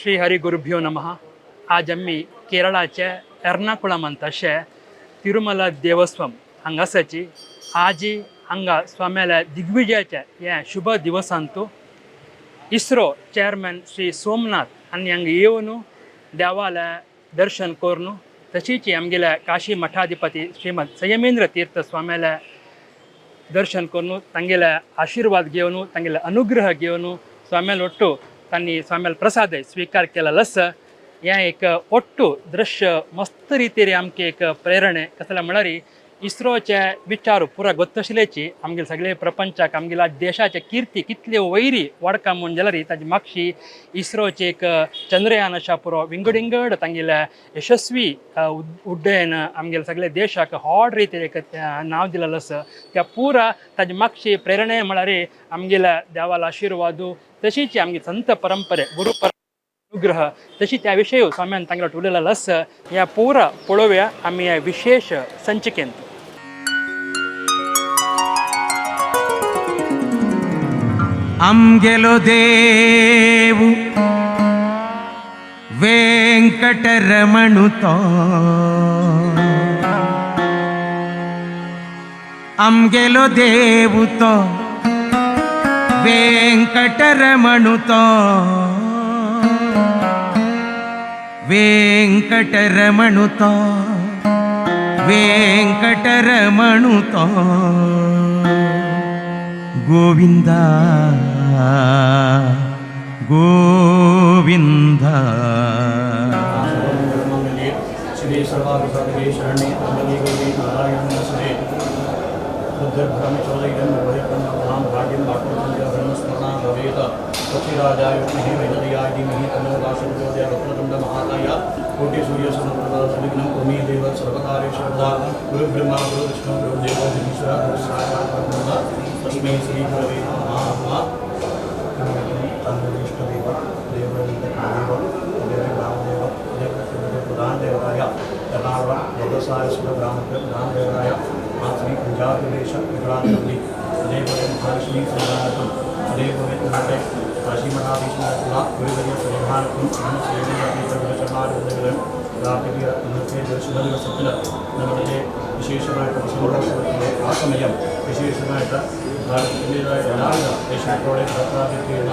श्री हरी गुरुभ्यो नमः. आज आमी केरळाचे एर्नाकुळम अशें तिरुमला देवस्वम हांगासरची. आजी हांगा स्वाम्याल्या दिग्विजयाचे हे शुभ दिवसांतू इस्रो चेअरमॅन श्री सोमनाथ आनी हांगा येवन देवाल्या दर्शन करून, तशीच आमगेल्या काशी मठाधिपती श्रीमद संयमेंद्र तीर्थ स्वाम्याल्या दर्शन करून, तांगेल्या आशीर्वाद घेवन, तांगेले अनुग्रह घेवन, स्वाम्याल ಒಟ್ಟು तांणी स्वाम्याल प्रसाद स्वीकार केलेलो आसा. हें एक ಒಟ್ಟು दृश्य मस्त रितीर आमकां एक प्रेरणे. कसलें म्हळ्यार इस्रोचे विचार पुरा गोत्तशिलेची आमगेले सगळे प्रपंचाक, आमगेल्या देशाचे कीर्ती कितले वैरी वाडका म्हूण जाल्यार ताजी मागशी इस्रोचे एक चंद्रयान अशा पुरो विंगड विंगड तांगेल्या यशस्वी उड्डयन आमगेले सगळे देशाक व्हड रितीर एक नांव दिलेलें आसा. त्या पुरा ताजी मागशी प्रेरणे म्हळ्यार आमगेल्या देवाला आशिर्वादू, तशीच आमगे संत परंपरे, गुरु अनुग्रह. तशी त्या विशय स्वाम्यान तांगेलो उलयलेलो आसा. ह्या पुरा पळोवया आमी ह्या विशेष संचिकेंत. आमगेलो देव वेंकटरमणु तो, आमगेलो देव तो वेंकटरमणु तो, वेंकटरमणु तो, वेंकटरमणु तो, गोविंदा गोविंदा. शिवे सर्वाभिसाधके शरण्ये त्र्यम्बके गौरी नारायण नमस्ते. बुद्धिर्भ्रमि चोदयं निर्भयपन्नपदां भाग्यं बाकुलचन्द्रब्रह्मस्मरणा भवेत्. पक्षिराजाय विद्महे वैदर्याय धीमहि तन्नो वासुदेवोदय. वक्रतुण्ड महाकाय कोटिसूर्यसमप्रभा विघ्नं कुरु देव सर्वकार्येषु सर्वदा. गुरुब्रह्मा गुरुविष्णु गुरुदेवो महेश्वरः, गुरुः साक्षात् परब्रह्म तस्मै श्रीगुरवे नमः. ഇഷ്ടദൈവ ദേവ ദേവ ഗ്രാമദേവ അതേപോലെ പ്രധാന ദേവതായ എറണാകുളം വ്യവസായ ഗ്രാമത്തിലെ പ്രധാന ദേവതായ ആ ശ്രീ പഞ്ചാബിദേശ വിക്രാന്തപതി, അതേപോലെ മഹാലക്ഷ്മി സന്നിധാനത്തും, അതേപോലെ നമ്മുടെ കാശിമഠാധീശനായിട്ടുള്ള ഗുരുവര്യ സന്നിധാനത്തും സേവന പ്രാർത്ഥിക്കുക. ഇന്നത്തെ ശുഭദിവസത്തിൽ നമ്മളുടെ വിശേഷമായിട്ട് വസന്തോത്സവത്തിൻ്റെ ആ സമയം വിശേഷമായിട്ട് ഭാരതത്തിൻ്റെതായ എല്ലാവിധ ദേശത്തോടെ പ്രാർത്ഥിക്കുന്ന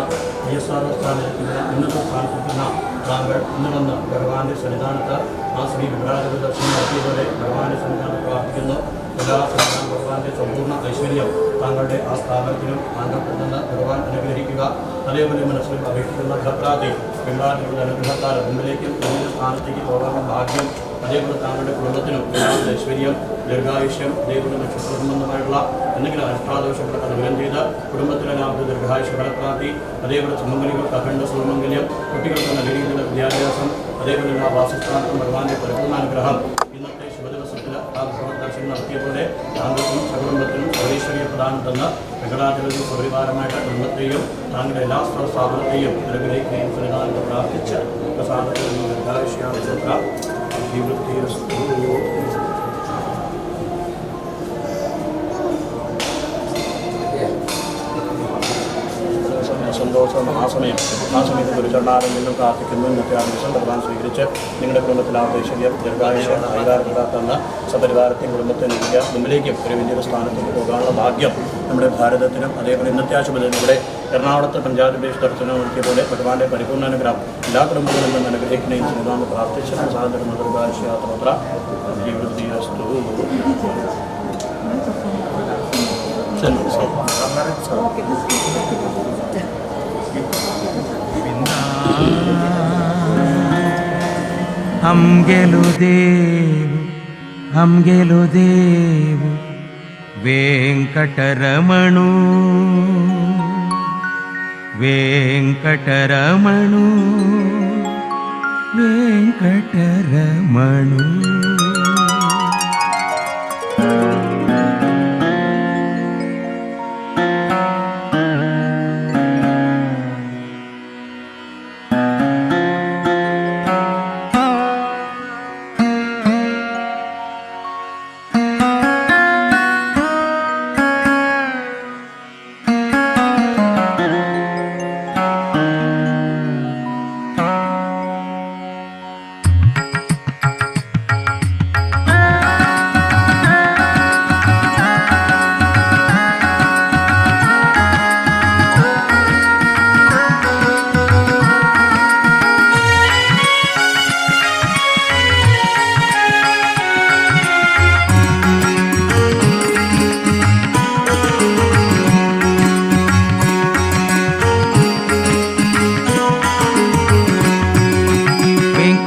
I S R സ്ഥാനത്തിരിക്കുന്ന ഉന്നത സ്ഥാനത്തിരിക്കുന്ന താങ്കൾ ഇന്ന് വന്ന് ഭഗവാന്റെ സന്നിധാനത്ത് ആ ശ്രീ വിരാജ ദർശനം നടത്തിയതോടെ ഭഗവാന്റെ സന്നിധാനത്ത് പ്രാർത്ഥിക്കുന്നു. എല്ലാ സന്നിധാനം ഭഗവാന്റെ സമ്പൂർണ്ണ ഐശ്വര്യം താങ്കളുടെ ആ സ്ഥാപനത്തിനും താങ്കൾക്ക് നിന്ന് ഭഗവാൻ അനുഗ്രഹിക്കുക. അതേപോലെ മനസ്സിലും അപേക്ഷിക്കുന്ന ഘപ്രാതി വെള്ളാതിരുടെ അനുഗ്രഹത്താൽ മുമ്പിലേക്കും ഉന്നത സ്ഥാനത്തേക്ക് പോകാനുള്ള ഭാഗ്യം, അതേപോലെ താങ്കളുടെ കുടുംബത്തിനും എല്ലാവിധ ഐശ്വര്യം, ദീർഘായുഷ്യം, അതേപോലെ നക്ഷത്ര സംബന്ധമായിട്ടുള്ള എന്തെങ്കിലും അഷ്ടാദോഷങ്ങളൊക്കെ ദൂരം ചെയ്ത് കുടുംബത്തിനെല്ലാവിധ ദീർഘായുഷ ഫലപ്രാപ്തി, അതേപോലെ സുമംഗലികൾക്ക് അഖണ്ഡ സുമംഗല്യം, കുട്ടികൾക്ക് നല്ല രീതിയിലുള്ള വിദ്യാഭ്യാസം, അതേപോലെ എല്ലാ വാസസ്ഥാനത്തും ഭഗവാന്റെ പരിപൂർണാനുഗ്രഹം. ഇന്നത്തെ ശുഭദിവസത്തിൽ ആ ഭഗവത് ദർശനം നടത്തിയ പോലെ താങ്കൾക്കും സകുടുംബത്തിനും സർവൈശ്വര്യ പ്രദാനം തന്ന വെങ്കടാചലപതി സപരിവാരമായിട്ട് കുടുംബത്തെയും താങ്കളുടെ എല്ലാ സ്ഥാപനത്തെയും അനുഗ്രഹിക്കുകയും സന്നിധാനത്തെ പ്രാർത്ഥിച്ച് പ്രസാദത്തിൽ നിന്ന് ദീർഘായുഷ്യാത്ര അഭിവൃദ്ധിരസ്തു. സന്തോഷം മഹാസമയം ആ സമയത്ത് ഗുരുചരണാരംഭങ്ങൾ പ്രാർത്ഥിക്കുന്നു. ഇന്നത്തെ ആ ദിവസം ഭഗവാൻ സ്വീകരിച്ച് നിങ്ങളുടെ കുടുംബത്തിൽ ആ ഐശ്വര്യം, ദീർഘായുഷ്യം, ഐകാരത തന്ന സപരിവാരത്തെയും കുടുംബത്തെയും നൽകിയ മുമ്പിലേക്കും ഒരു വലിയൊരു സ്ഥാനത്തേക്ക് പോകാനുള്ള ഭാഗ്യം നമ്മുടെ ഭാരതത്തിനും, അതേപോലെ ഇന്നത്തെ ആ ശുഭദിനം ഇവിടെ എറണാകുളത്ത് പഞ്ചാബ് ദേശ ദർശനം നടത്തിയ പോലെ ഭഗവാന്റെ പരിപൂർണ്ണ അനുഗ്രഹം എല്ലാ കുടുംബങ്ങളും നിന്ന് അനുഗ്രഹിക്കുന്നതിന് സന്നിധാനം പ്രാർത്ഥിച്ച് പ്രസാദം ദീർഘായുഷ്യാത്ര അഭിവൃദ്ധിരസ്തു. ശരി. आमगेलो देव, आमगेलो देव वेंकटरमणु, वेंकटरमणु, वेंकटरमणु.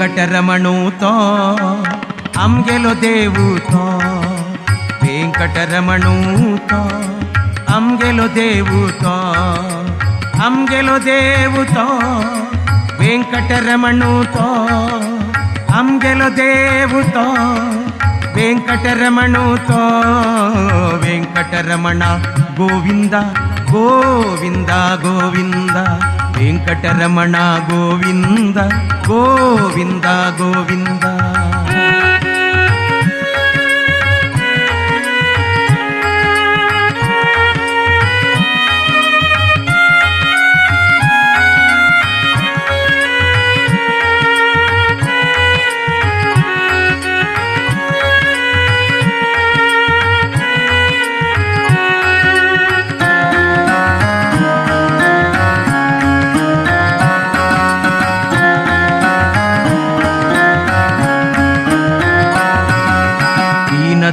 वेंकटरमणू तो आमगेलो देव तो, वेंकटरमणू तो आमगेलो देव तो, आमगेलो देव तो, वेंकटरमणू तो आमगेलो देव तो, वेंकटरमणू तो, वेंकटरमण गोविंद गोविंद गोविंद, वेंकटरमण गोविंद गोविंद गोविंद.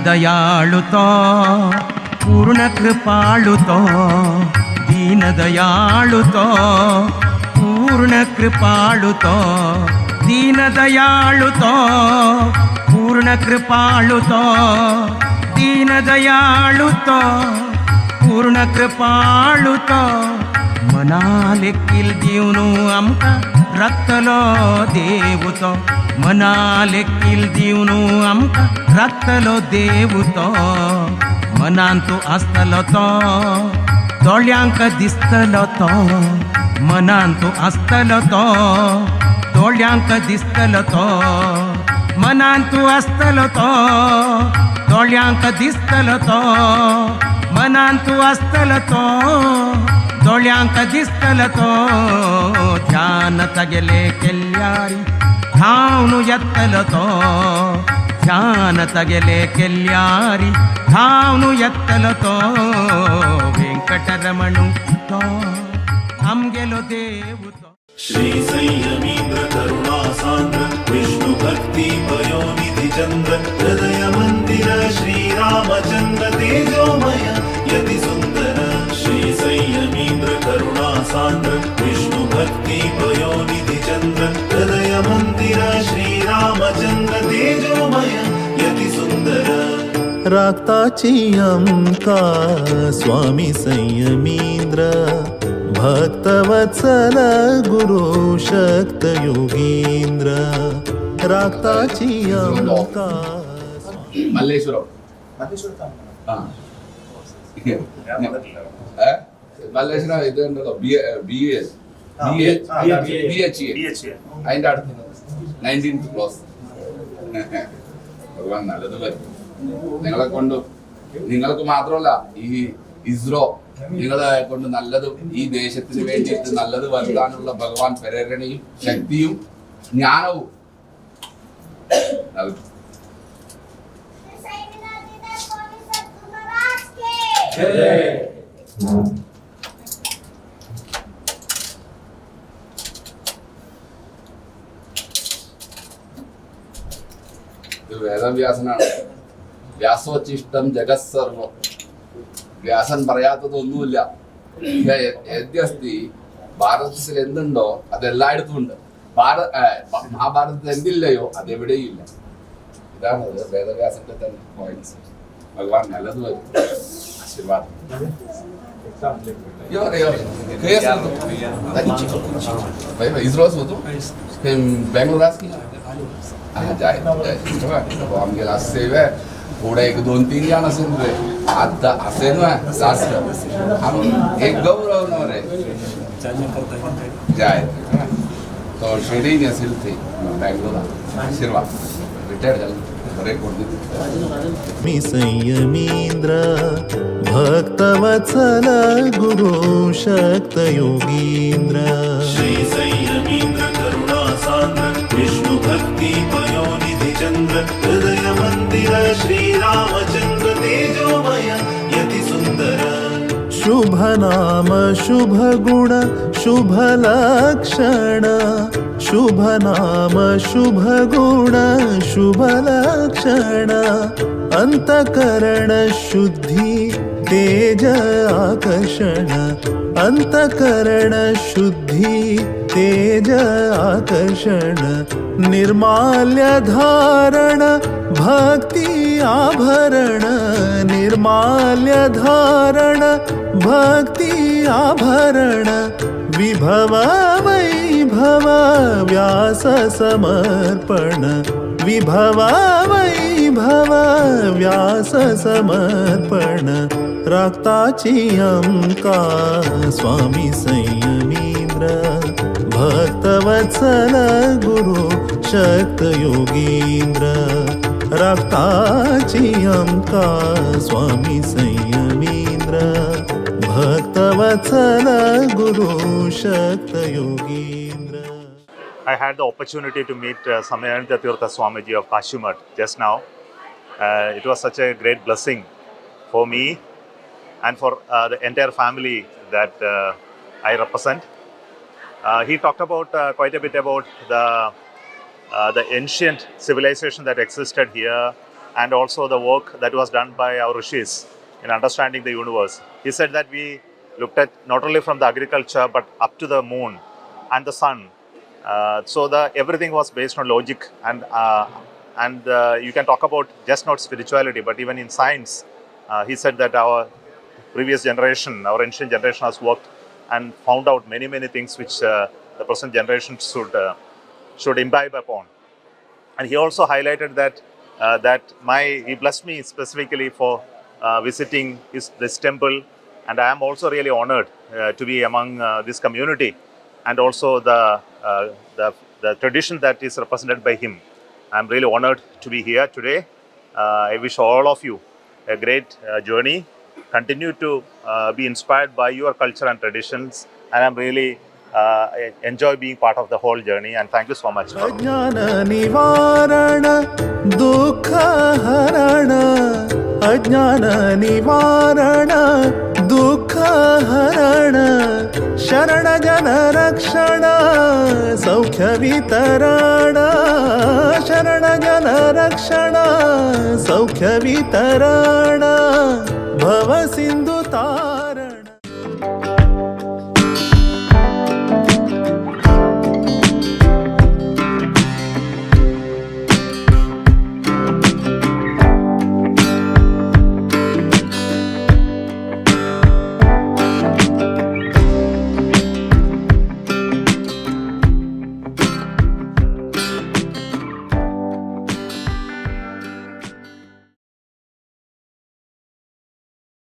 दयाळुतो पूर्ण कृपाळुतो, दीनदयाळुतो पूर्ण कृपाळुतो, दीनदयाळुतो पूर्ण कृपाळुतो, दीनदयाळुतो पूर्ण कृपाळुतो, मनालेकील दिवनु आमकां राखतलो देव तो, मनालेकील दिवनु आमकां राखतलो देव तो, मनांतू आसतलो तो दोळ्यांक दिसतलो तो, मनांतू आसतलो तो दोळ्यांक दिसतलो तो, मनांतू आसतलो तो दोळ्यांक दिसतलो तो, मनांतू आसतलो तो दोळ्यांक दिसतलो तो, ध्यान तगेले केल्यारी धावनु येतलो तो, ध्यान तगेले केल्यारी धावनु येतलो तो, वेंकटरमणू तो आमगेलो देव तो. श्री संयमीन्द्र करुणा सान्द्र विष्णु भक्ति पयोनिधि चन्द्र हृदय मन्दिर श्री रामचन्द्र तेजोमय यति सुन्दर. श्री संयमीन्द्र करुणा सान्द्र विष्णु भक्ति पयोनिधि चन्द्र हृदय मन्दिर श्री रामचन्द्र तेजोमय यति सुन्दर. राखताची आमकां स्वामी संयमींद्र, भक्तवत्सल गुरु शक्त योगींद्र, राखताची आमकां. മല്ലേശ്വരം. ആ. മല്ലേശ്വരം ഇത് ഉണ്ടല്ലോ, B B S B B H A, അതിന്റെ അടുത്ത് 19th cross. ഭഗവാൻ നല്ലത് വരും നിങ്ങളെ കൊണ്ട്. നിങ്ങൾക്ക് മാത്രമല്ല, ഈ ഇസ്രോ നിങ്ങളെ കൊണ്ട് നല്ലത്, ഈ ദേശത്തിന് വേണ്ടിയിട്ട് നല്ലത് വരുത്താനുള്ള ഭഗവാൻ പ്രേരണയും ശക്തിയും ജ്ഞാനവും നൽകും. स्वामी सद्गुरु महाराज के. ഇത് വേദവ്യാസനാണ്. വ്യാസോച്ചിഷ്ടം ജഗത് സർവം. വ്യാസൻ പറയാത്തതൊന്നുമില്ല. യദ്യസ്തി ഭാരതത്തിൽ എന്തുണ്ടോ അതെല്ലായിടത്തും ഉണ്ട്. മഹാഭാരതത്തിൽ എന്തില്ലയോ അതെവിടെയും ഇല്ല. ഇതാണ് വേദവ്യാസന്റെ തന്നെ പോയിന്റ്സ്. ഭഗവാൻ നല്ലത് വരും. ആശീർവാദം. इस्रो होतो बेंगलोर. जाय आमगेला सेवे थोडे एक दोन तीन जाण असेल रे, आता असेल ना जास्त. आम एक गौरव न रे जाय तो शिर्डी असेल ते बँगलोर. आशीर्वाद. रिटायर झालं बरे कोण. मी संयमींद्र भक्तवत्सल गुरु शक्त योगींद्र. श्री संयमीन्द्र करुणा सान्द्र विष्णु भक्ति पयोनिधि चन्द्र हृदय मन्दिर श्री रामचन्द्र तेजोमय यति सुन्दर. शुभ नाम शुभ गुण शुभ लक्षण, शुभ नाम शुभ गुण शुभ लक्षण, अंतकरण शुद्धी तेज आकर्षण अंतकरण शुद्धी तेज आकर्षण निर्माल्य धारण भक्ती आभरण निर्माल्य धारण भक्ती आभरण विभव वैभव व्यास समर्पण विभव वैभव व्यास समर्पण राखताची अंका स्वामी संयमींद्र भक्तवत्सल गुरु शक्त योगींद्र राखताची अंका स्वामी संयमींद्र भक्तवत्सल गुरु शक्त Yogindra. I had the opportunity to meet Samayananda Tirtha Swamiji of Kashi Math just now. It was such a great blessing for me and for the entire family that I represent. He talked about quite a bit about the ancient civilization that existed here and also the work that was done by our rishis in understanding the universe. He said that we looked at not only from the agriculture but up to the moon and the sun. So the everything was based on logic and you can talk about just not spirituality but even in science. He said that our previous generation, our ancient generation, has worked and found out many, many things which the present generation should imbibe upon. And he also highlighted that that my he blessed me specifically for visiting his this temple, and I am also really honored to be among this community and also the tradition that is represented by him. I'm really honored to be here today. I wish all of you a great journey. Continue to be inspired by your culture and traditions, and I'm really I enjoy being part of the whole journey. And thank you so much. अज्ञान निवारण दुःख हरण अज्ञान निवारण दुःख हरण शरण जन रक्षण सौख्य वितरण शरण जन रक्षण सौख्य वितरण भव सिंधु तारण.